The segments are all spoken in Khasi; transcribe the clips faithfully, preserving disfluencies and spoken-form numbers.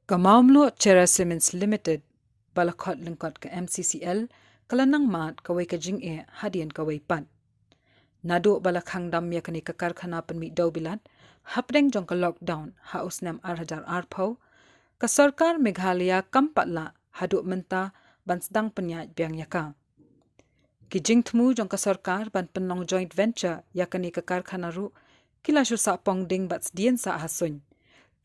Ka Mawmluh Cherra Cements Limited, ba la khot lyngkot ka M C C L, ka la nang mad kawei ka jingeh hadien kawei pat. Naduh ba la khang dam ïa kane ka karkhana pynmih dewbilat hapdeng jong ka lockdown ha u snem ar hajar arphew, ka sorkar Meghalaya kam pat lah haduh mynta ban sdang pynïaid biang ïa ka. Ki jingthmu jong ka sorkar ban pynlong joint venture ïa kane ka karkhana ruh ki la shu sah pong ding bad sdien sah ha suiñ,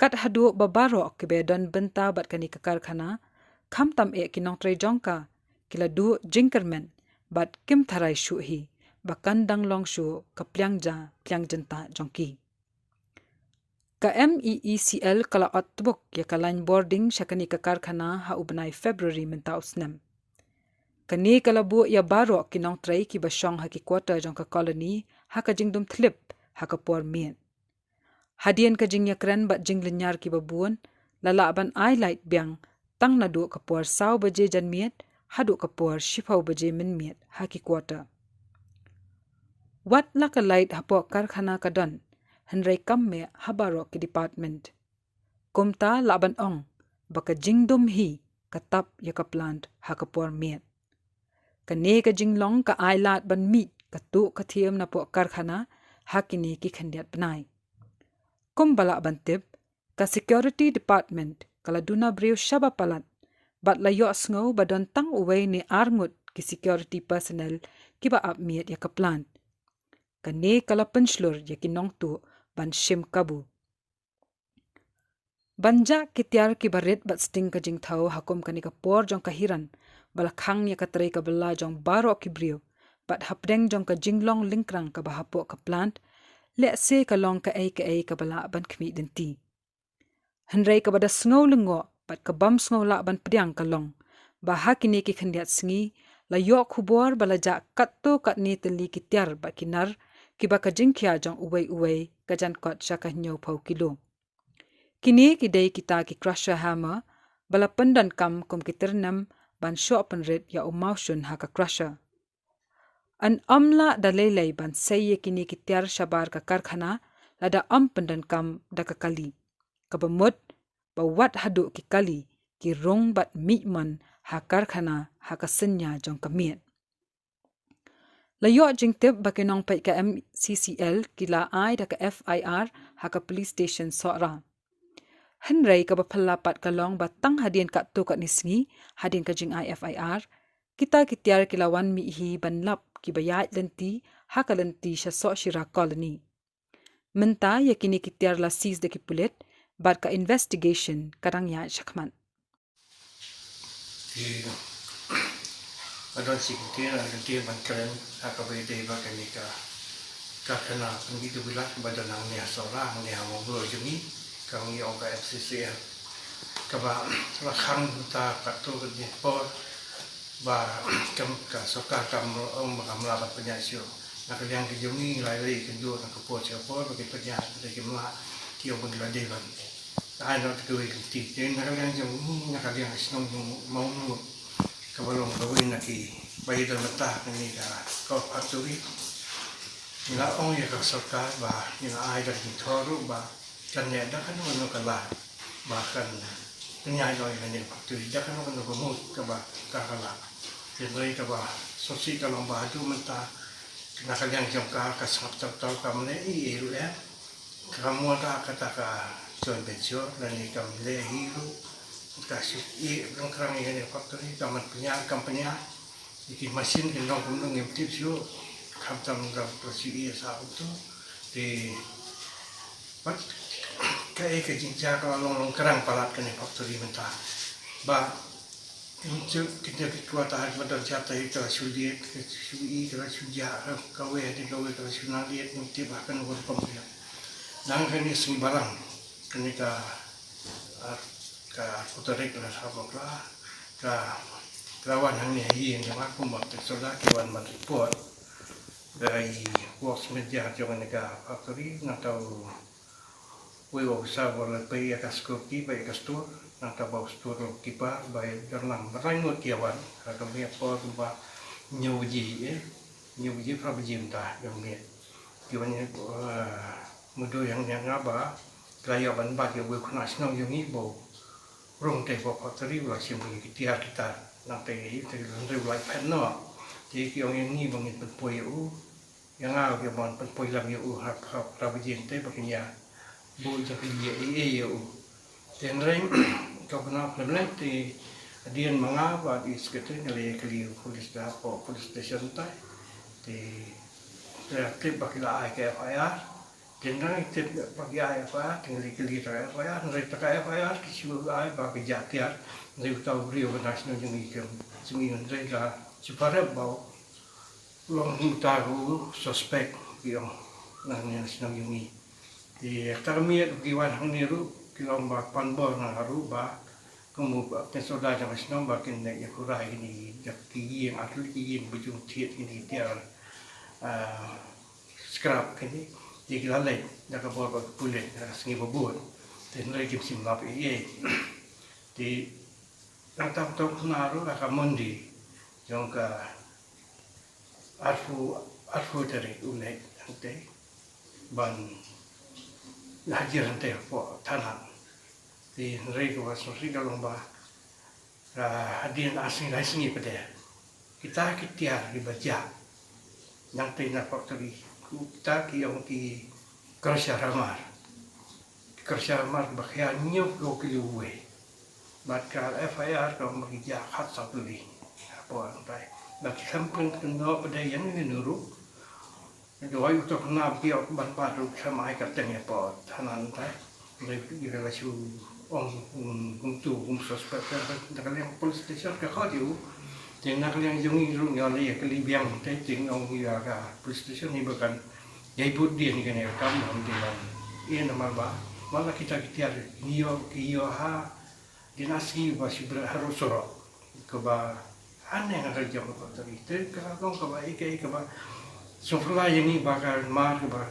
kat haduh ba baroh kiba don bynta bad kane ka karkhana, khamtam eh ki nongtrei jong ka, ki la duh jingkyrmen bad kim tharai shuh hi ba kan dang long shuh ka pliang ja pliang jyntah jong ki. Ka M E E C L ka la ot tbuk ïa ka line boarding sha kane ka karkhana ha u bnai February mynta u snem. Kane ka la buh ïa baroh ki nongtrei kiba shong ha ki quarter jong ka colony ha ka jingdum thlip ha ka por miet. Hadien ka jingïakren bad jinglynñiar kiba bun, la lah ban ai light biang tang naduh ka por saw baje janmiet haduh ka por shiphew baje mynmiet ha ki quarter. Wat la ka light hapoh karkhana ka don, hynrei kam mih ha baroh ki department. Kumta lah ban ong ba ka jingdum hi ka tap ïa ka plant ha ka por miet. Kane ka jinglong ka ai lad ban mih ka tuh ka thiem napoh karkhana ha kine ki khyndiat bnai. Kumba lah ban tip, ka security department ka la duna briew shaba palat bad la ïohsngew ba don tang uwei ne ar ngut ki security personnel kiba ap miet ïa ka plant. Kane ka la pynshlur ïa ki nongtuh ban shim kabu. Ban jah ki tiar kiba rit bad sting ka jingthaw ha kum kane ka por jong ka hiran, ba la khang ïa ka trei ka bylla jong baroh ki briew bad hapdeng jong ka jinglong lyngkrang kaba hapoh ka plant, lehse ka long kaei kaei kaba lah ban khmih lynti. Hynrei kaba da sngew lyngngoh bad ka bym sngew lah ban pdiang ka long ba ha kine ki khyndiat sngi la ïoh khubor ba la jah katto katne tylli ki tiar bad ki nar kiba ka jingkhia jong uwei uwei ka jan kot sha ka hynñiewphew kilo. Kine ki dei kita ki crusher hammer ba la pyndonkam kum ki tyrnem ban shoh pynrit ïa u mawshun ha ka crusher. Yn ym lah da lei lei ban sei ïa kine ki tiar shabar ka karkhana lada ym pyndonkam da ka kali. Kaba mut ba wat haduh ki kali ki rung bad mih mon ha karkhana ha ka synñia jong ka miet. La ïoh jingtip ba ki nongpeit ka M C C L ki la ai da ka F I R ha ka police station Sohra. Hynrei kaba phylla pat ka long ba tang hadien katto katne sngi, hadien ka jingai F I R, kita ki tiar ki la wan mih hi ban lap kiba ïaid lynti ha ka lynti sha Sohshira Colony. Mynta ïa kine ki tiar la seize da ki pulit bad ka investigation ka dang ïaid shakhmat. Ki adon shi kyntien, kyntien ban kren ha kaba ïadei bad kane ka karkhana pynmih dewbilat ba don hangne ha Sohra, hangne ha Mawmluh jong ngi, kaba ngi ong ka M C C L. Kaba la khang mynta katto katne por ba kam, ka sorkar kam ong ba kam lah ban pynïaid shuh. Na ka liang ka jong ngi ngi la ïakynduh na ka por sha ka por ba kin pynïaid, hynrei kim lah, ki ong ba ngi la dei ban ai noh da kawei ka lynti. Te na ka liang jong ngi, na ka liang ka shnong jong Mawmluh, kaba long kawei na kiba ïadon bynta kane ka coal factory, ngi la ong ïa ka sorkar ba ngi la ai da ka jingthoh ruh ba kan leh da kano kano ka lad ba kan pynïaid noh ïa kane ka factory da kano kano ka mut kaba ka, ka lah. Hynrei kaba sngewsih ka long ba haduh mynta na ka liang jong ka, ka sngap taw taw, kam leh ei ei ruh eh. Kam wanrah kata ka joint venture lane kam leh hi ruh. Ka shu ïeh ryngkrang ïa kane ka factory, kam pynïaid, kam pynïaid. Ïa ki machine ki long kumno ngim tip shuh. Khamtam ka shu ïeh sa kumto. Te bad kaei ka jingjia ka la long ryngkrang palat kane ka factory mynta. Ba Ki, ki, ki kwah ta ha ki ba don jait taïew ka la shu liet, ka shu ïeh, ka la shu jah, kawei hadien kawei ka la shu nang liet, ngim tip ha kano ka rukom ruh. Dang kane ka sngi Balang, kane ka, ah, ka arphew tarik ka la sah bakla, ka, ka la wan hangne ha ïing jong nga kum ba ki soldar ki wan ban report. Ka i Works Manager jong kane ka factory, nangta u Wei u officer ba la peit ïa ka security bad ïa ka store, nangta bad u store keeper bad i dang nang ba lai ngut ki ïa wan ha ka miet por kumba hynñiew baje, eh, hynñiew baje phra baje mynta ïa ka miet. Ki wan ïa, eh, mutdur ïa nga ba ki la ïoh ban bat ïa uwei u khynnah shnong jong ngi ba u Rung te pok factory u la shim ïa ki tiar ki tar. Nangta ïa te hynrei u la phet noh. Te ki ong ïa ngi ba ngin pynpoi ïa u. Ïa nga ki ong ban pynpoi lam ïa u ha ha ka bajing te ba kin ïa buh jingkylli ïa ei ei ïa u. Te hynrei ka bynap lem lem te hadien ma nga bad i secretary nga la ïa kylli u police da hapoh police station tai. Te te tip ba ki la ai ka F I R. Te hynrei tip ba ki ai F I R, te ngi la kylli ta ka F I R, hynrei ta ka F I R ki shu ai ba ki jah tiar, hynrei uta u briew na shnong jong ngi kem, jong ngi hynrei la shu parep ba u long uta u suspect ki ong na shnong jong ngi. Te ta ka miet ki wan hangne ruh ki long ba pan bor na ruh ba kum u ba kin soda jong ka shnong ba kin leh ïa kurai kine ki ïing, ar tylli ki ïing ba jong thied kine ki tiar, ah, scrap kine, te ki la leit da ka bor ba ki pule da ka sngi ba bud. Te hynrei kim shym lap ei ei. Te nangta tang na ruh ha ka Monday jong ka arphew, arphew tarik u leit hangtei ban hajar hangtei hapoh thana. Te hynrei kaba sngewsih ka long ba, ah, hadien ar sngi lai sngi pat de kita ki tiar kiba jah nangtei na factory, kita ki ong ki crusher hammer. Ki crusher hammer kiba khia hynñiew kilo kilo uwei. Bad ka F I R ka ong ba ki jah khatsaw tylli hapoh hangtai. Bad ki khlem pynkynnoh pat de ïa ngi ruh. Duwai uto u khynnah ba ki ïoh ban bat ruh khlem ai kyrteng ïa pud. Hana ntai. Hynrei ki la shu ong, um, kumtu, um, suspect ka, na ka liang police station ka khot ïa u. Te na ka liang jong ngi ruh ngi la ïa kylli biang te, te ngi ong ïa ka police station hi ba kan ïa bud dien kane ka kam, ong te ban. Ïa namar ba, namar ba kita ki tiar ngi ïoh, ki ïoh ha Dina sngi ba shu bret haduh surok. Kaba haneng ha ka jong ka factory. Te ka long kaba ïa ka, ïa kaba sngewphylla ïa ngi ba ka mar kaba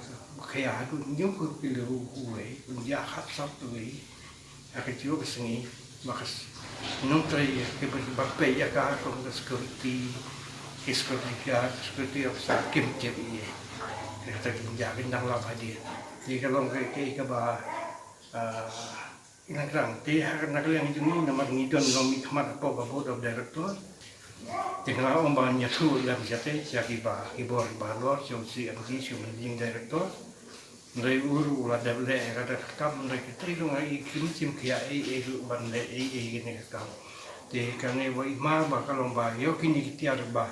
khia haduh hynñiew kilo uwei, un jah khatsaw tylli. Ha ka juh ka sngi ba ka s-, nongtrei ïa ka ba, ba peit ïa ka kum ka security, ki security guard, security officer kim tip ïa. Te kata ki jah ki nang lap hadien. Te ka long ka, ka, kaba, ah, Ina krang, te ha na ka liang jong ngi namar ngi don long mihkhmat hapoh ka board of director. Te nga la ong ba ngi ïathuh lem shatei sha kiba, ki bor kiba halor, sha u C M D, sha u managing director. Hynrei u ruh u la dep leh ïa kata ka kam, hynrei kitei ruh nga i kim shym khia ei ei ruh ban leh ei ei kane ka kam. Te kane ba i ma ba ka long ba ïoh kine ki tiar ba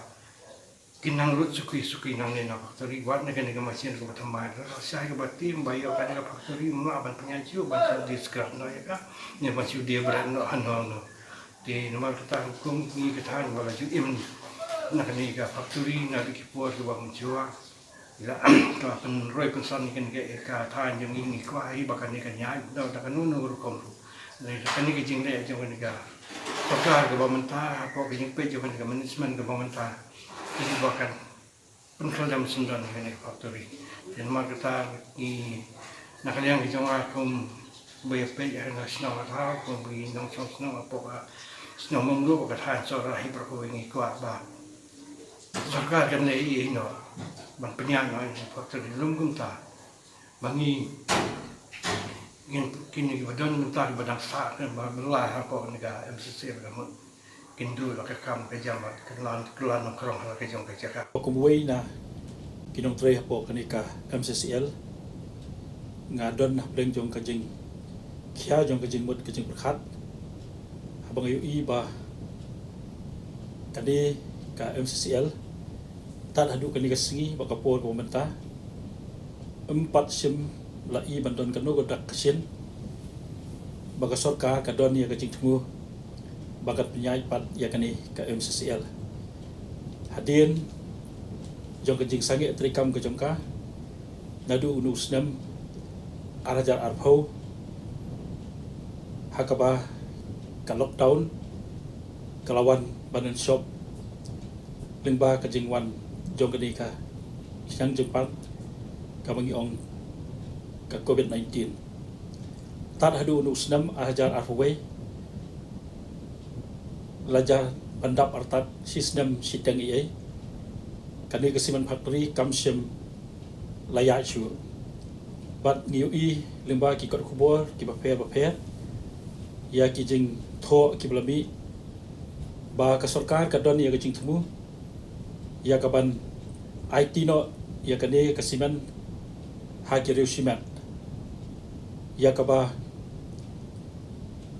Ki nang lut suki suki nangne na factory, wat na kane ka machine kaba thymmai. Sa kaba tim ba ïoh kane ka factory, ym lah ban pynïaid shuh ban shu die scrap noh ïa ka, ne ban shu die bret noh hano hano. Te namar kata kum ngi ka thaiñ ba la ju im na kane ka factory naduh ki por kiba mynshuwa. Ïa la ka pynroi pynsan ïa kane ka, ka thaiñ jong ngi, ngi kwah hi ba kane kan ïaid noh da kano kano ka rukom ruh. Kane ka jingleh jong kane ka sorkar kaba mynta, hapoh ka jingpeit jong kane ka management kaba mynta, ki ba kan pynkhlem syndon ïa kane ka factory. Te namar kata ngi na ka liang ka jong nga kum ba ïa peit ha ka shnong ka thaw, kum ba ngi nongshong shnong hapoh ka shnong Mawngluh, ka thaiñ Sohra hi baroh kawei ngi kwah ba sorkar kan leh ei ei noh ban pynïaid noh ïa kane ka factory lym kumta. Ba ngi, ngin, kine kiba don mynta kiba dang sah, kiba la hapoh kane ka M C C L ka mut kin duh la ka kam ka jam bad kin lan, kin lan nongkrong ha la ka jong ka jaka. Kum uwei na ki nongtrei hapoh kane ka M C C L, nga don na pdeng jong ka jingkhia jong ka jingmut ka jingpyrkhat, haba nga ïohi ba kane ka M C C L tad haduh kane ka sngi bad ka por kaba mynta, ym pat shym la i ban don kano ka dak ka shin ba ka sorkar ka don ïa ka jingthmu ba kan pynïaid pat ïa kane ka M C C L. Hadien jong ka jingsangeh treikam ka jong ka, naduh une u snem ar hajar arphew, ha kaba ka lockdown ka la wan ban ïashop lyngba ka jingwan jong kane ka khñiang jingpang kaba ngi ong ka Covid nineteen. Tad haduh une u snem ar hajar arphew wei, la jan ban dap artat shi snem shiteng ei ei, kane ka cement factory kam shym la ïaid shuh. Bad ngi ïohi lyngba ki kot khubor kiba pher ba pher ïa ki jing thoh kiba la mih ba ka sorkar ka don ïa ka jingthmu ïa ka ban aiti noh ïa kane ka simen ha ki riew shimet, ïa kaba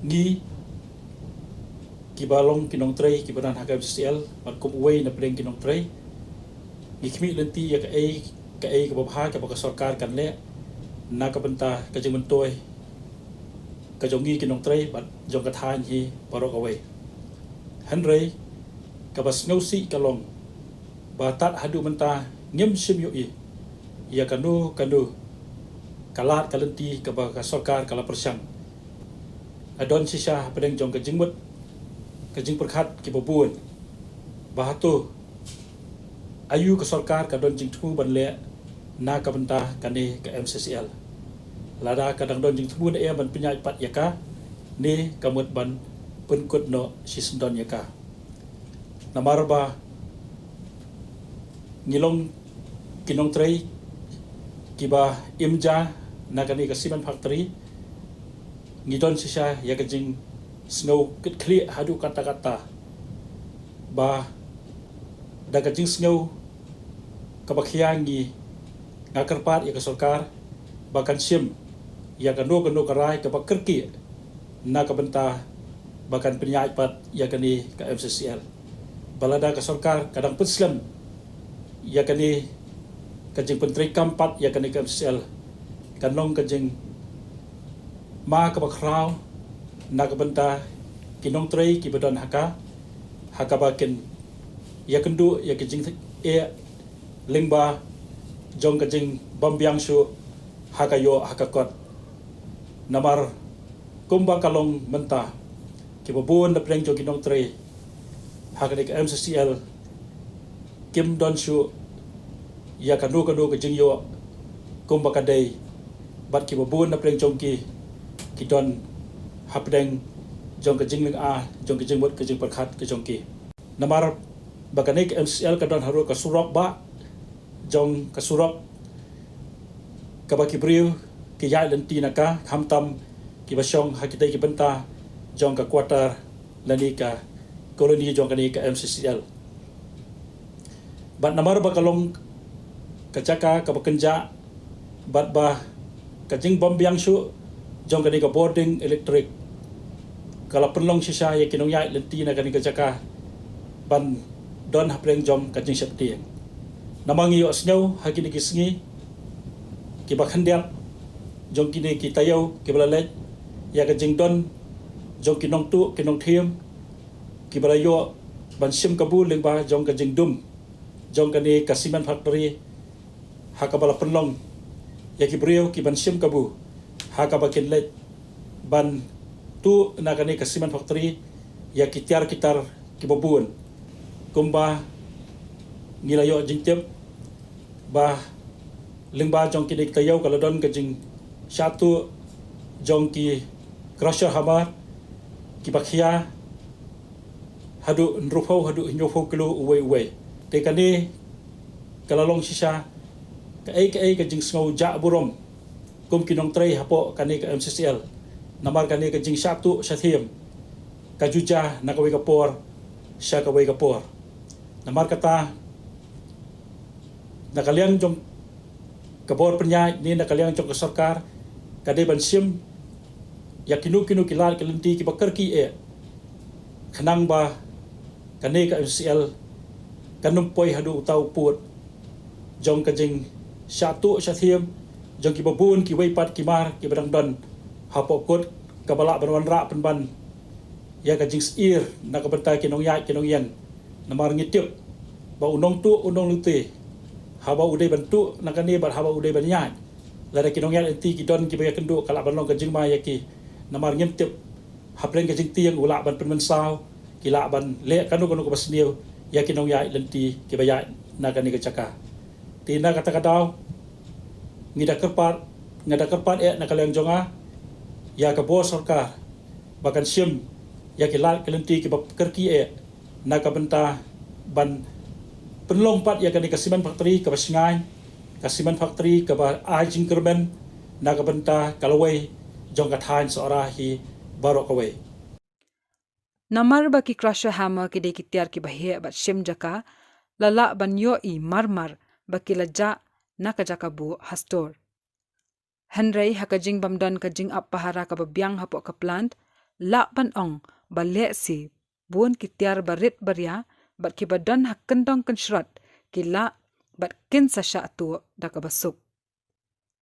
ngi kiba long ki nongtrei kiba don ha ka M C C L bad kum uwei na pdeng ki nongtrei ngi khmih lynti ïa kaei kaei kaba bha kaba ka sorkar kan leh na ka bynta ka jingmyntoi ka jong ngi ki nongtrei bad jong ka thaiñ hi baroh kawei. Hynrei kaba sngewsih ka long ba tad haduh mynta ngim shym ïohi ïa kano kano ka lad ka lynti kaba ka sorkar ka la pyrshang. Ka don shisha hapdeng jong ka jingmut ka jingpyrkhat kiba bun ba hato aïu ka sorkar ka don jingthmu ban leh na ka bynta kane ka M C C L. Lada ka dang don jingthmu ne em ban pynïaid pat ïa ka, ne ka mut ban pynkut noh shisyndon ïa ka. Namar ba ngi long ki nongtrei kiba im ja na kane ka cement factory, ngi don shisha ïa ka jingsngew kit khlieh haduh katta katta ba da ka jingsngew kaba khia ngi, nga kyrpad ïa ka sorkar ba kan shim ïa kano kano ka rai kaba kyrkieh na ka bynta ba kan pynïaid pat ïa kane ka M C C L. Ba lada ka sorkar ka dang pynslem ïa kane ka jingpyntreikam pat ïa kane ka M C C L, kan long ka jingma kaba khraw na ka bynta ki nongtrei kiba don ha ka, ha kaba kin ïakynduh ïa ka jingeh lyngba jong ka jingbym biang shuh ha ka ïoh ha ka kot. Namar kumba ka long mynta, kiba bun na pdeng jong ki nongtrei ha kane ka M C C L kim don shuh ïa kano kano ka jingïoh kumba ka dei, bad kiba bun na pdeng jong ki ki don hapdeng jong ka jinglynga jong ka jingmut ka jingpyrkhat ka jong ki. Namar ba kane ka M C C L ka don harud ka surok ba jong ka surok kaba ki briew ki ïaid lynti na ka, khamtam kiba shong ha kitei ki bynta jong ka quarter lane ka colony jong kane ka M C C L. Bad namar ba ka long ka jaka kaba kynjah bad ba ka jingbym biang shuh jong kane ka bording elektrik ka la pynlong shisha ïa ki nongïaid lynti na kane ka jaka ban don hapdeng jong ka jingsheptieng. Namar ngi ïohsngew ha kine ki sngi kiba khyndiat jong kine ki taïew kiba la leit ïa ka jingdon jong ki nongtuh ki nongthiem kiba la ïoh ban shim kabu lyngba jong ka jingdum jong kane ka cement factory ha kaba la pynlong ïa ki briew kiban shim kabu ha kaba kin leit ban tuh na kane ka cement factory ïa ki tiar ki tar kiba bun. Kumba ngi la ïoh jingtip ba lyngba jong kine ki taïew ka la don ka jingshah tuh jong ki crusher hammer kiba khia haduh hynriewphew haduh hynñiewphew kilo uwei uwei. Te kane ka la long shisha kaei kaei ka jingsngew jah burom kum ki nongtrei hapoh kane ka M C C L. Namar kane ka jingshah tuh shah thiem ka ju jia na kawei ka por sha kawei ka por. Namar kata na ka liang jong ka bor pynïaid ne na ka liang jong ka sorkar ka dei ban shim ïa kino kino ki lad ki lynti kiba kyrkieh eh khnang ba kane ka M C C L kan ym poi haduh uta u pud jong ka jingshah tuh shah thiem jong kiba bun kiwei pat ki mar kiba dang don hapoh kot kaba lah ban wanrah pynban ïa ka jingsyier na ka bynta ki nongïaid ki nongïeng. Namar ngi tip ba u nongtuh u nonglute haba u dei ban tuh na kane bad haba u dei ban ïaid, lada ki nongïaid lynti ki don kiba ïakynduh ka lah ban long ka jingma ïa ki. Namar ngim tip hapdeng ka jingtieng u lah ban pynmynsaw, ki lah ban leh kano kano kaba sniew ïa ki nongïaid lynti kiba ïaid na kane ka jaka. Te na kata ka daw ngi da kyrpad, nga da kyrpad eh na ka liang jong nga ïa ka bor sorkar ba kan shim ïa ki lad ki lynti kiba kyrkieh eh na ka bynta ban pynlong pat ïa kane ka cement factory kaba shngaiñ, ka cement factory kaba ai jingkyrmen na ka bynta ka lawei jong ka thaiñ Sohra hi baroh kawei. Namar ba ki crusher hammer ki dei ki tiar kiba heh bad shim jaka, la lah ban ïohi marmar ba ki la jah na ka jaka buh ha store. Hynrei ha ka jingbym don ka jingap pahara kaba biang hapoh ka plant, lah ban ong ba lehse bun ki tiar barit baria bad kiba don ha kyndong kynshrot ki lah bad kin sa shah tuh da kaba suk.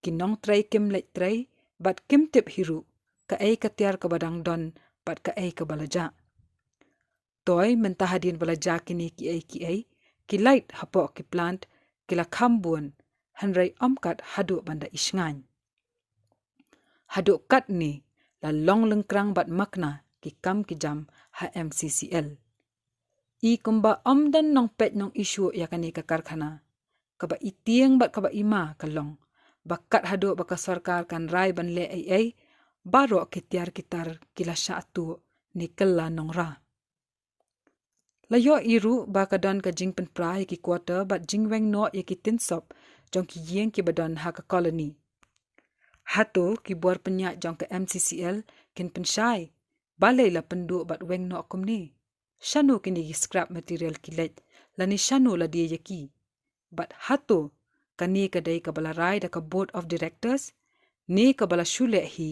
Ki nongtrei kim leit trei bad kim tip hi ruh kaei ka tiar kaba dang don bad kaei kaba la jah. Toi mynta hadien ba la jah kine kiei kiei, ki light hapoh ki plant ki la kham bun, hynrei ym kat haduh ban da ishngaiñ. Haduh katne la long lyngkrang bad makna ki kam ki jam ha M C C L. I kumba ym don nongpeit nongisyu ïa kane ka karkhana, kaba i tieng bad kaba i ma ka long ba kat haduh ba ka sorkar kan rai ban leh ei ei, baroh ki tiar ki tar ki la shah tuh ne kylla nongra. La ïohi ruh ba ka don ka jingpynpra ïa ki quarter bad jingweng noh ïa ki tin sop jong ki ïing kiba don ha ka colony. Hato ki bor pynïaid jong ka M C C L kin pynshai balei la pynduh bad weng noh kumne? Shano kine ki scrap material ki leit, lane shano la die ïa ki? Bad hato kane ka dei kaba la rai da ka board of directors ne kaba la shu leh hi